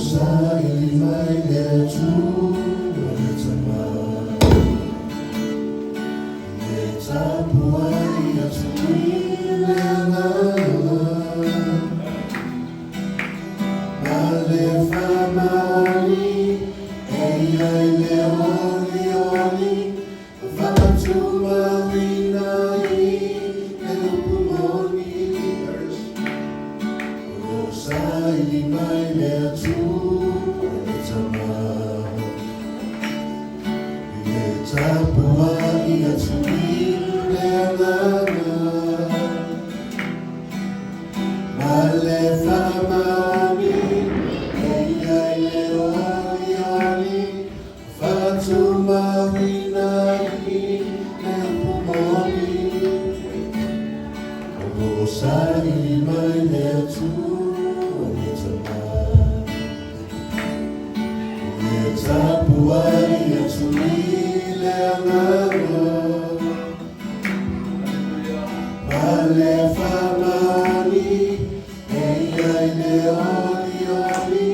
Saili mai le Atua le Tama, le tapuai atu i le Agaga, ma le faamaoni e i ai le olioli, faatumauina i le upu moni. O saili mai le Atua le Tama, le tapuai atu i le Agaga, ma le faamaoni e i ai le olioli, faatumauina i le upu moni. O saili mai le Atua le Tama, le tapuai atu i le Agaga, ma le faamaoni e i ai le olioli,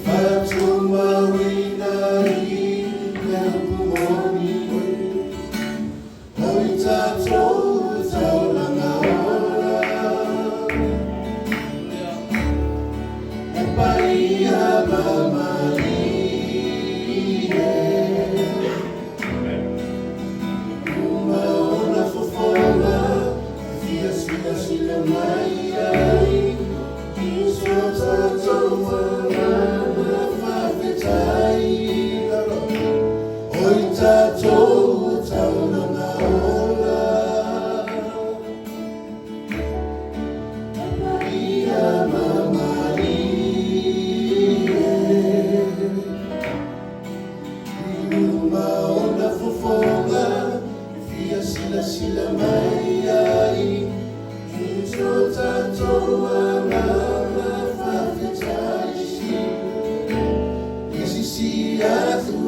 faatumauina i le upu moni. O i tatou taulaga ola, e paia ma malie, uma ona fofoga e fia silasila mai ai i so tatou agaga faafetai. O i tatou taulaga ola, e paia ma malie, uma ona fofoga e fia silasila mai ai i so tatou agaga faafetai. E sisi atu.